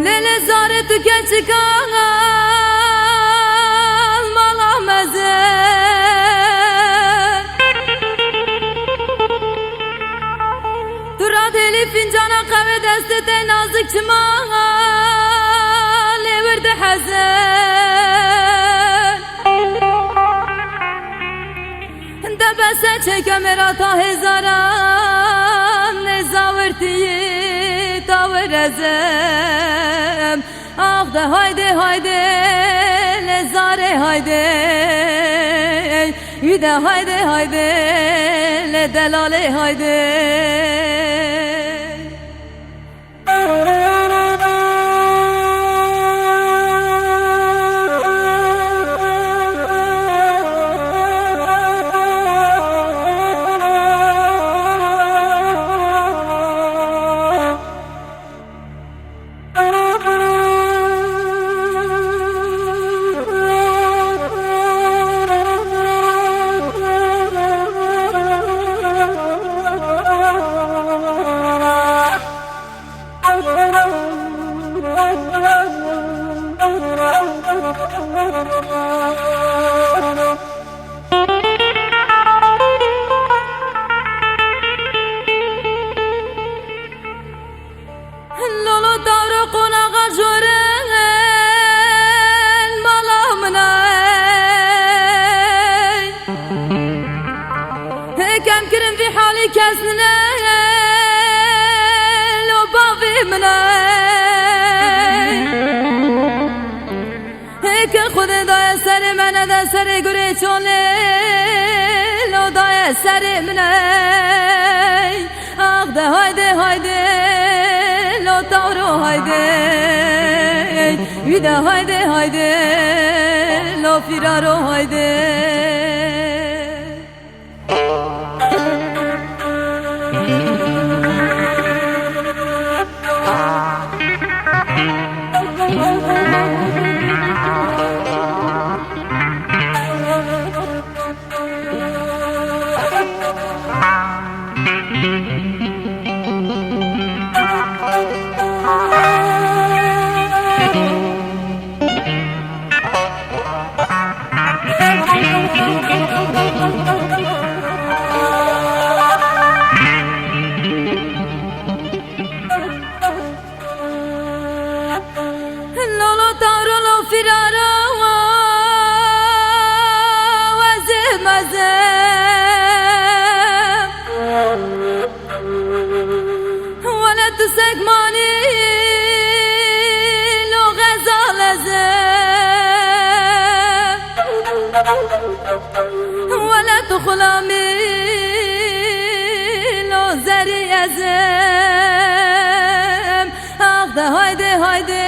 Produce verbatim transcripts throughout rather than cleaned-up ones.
Lê lê zarê tu keçika mala meze. Tu radêlî fincana qehwê destê te nazik çima lê wir diheze. De bese çêke mêra ta hêzaran, nêzawirtiyî ta wir ez im. Ax de haydê haydê, lê zarê haydê, wî de haydê haydê, lê delalê haydê. Lolo tawro qonaxa jorin mala min ey. Hê kem kirin vî halî kes nine lo bavê min ey. Hêkin Xwedê daye serê me, nede serê gurê çolê, lo daye serê min ey. Ax de haydê haydê, lo tawro haydê, wî de haydê haydê, lo firaro haydê. Lolo taro lo firaro wezê meze. Wele tu sekmanî lo xezal ez im. Wele tu xulamî lo zerî ez im. Ax de haydê haydê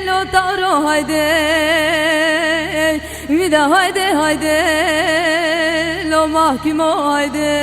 lo tawro haydê. Wî de haydê haydê lo mahkûmo haydê.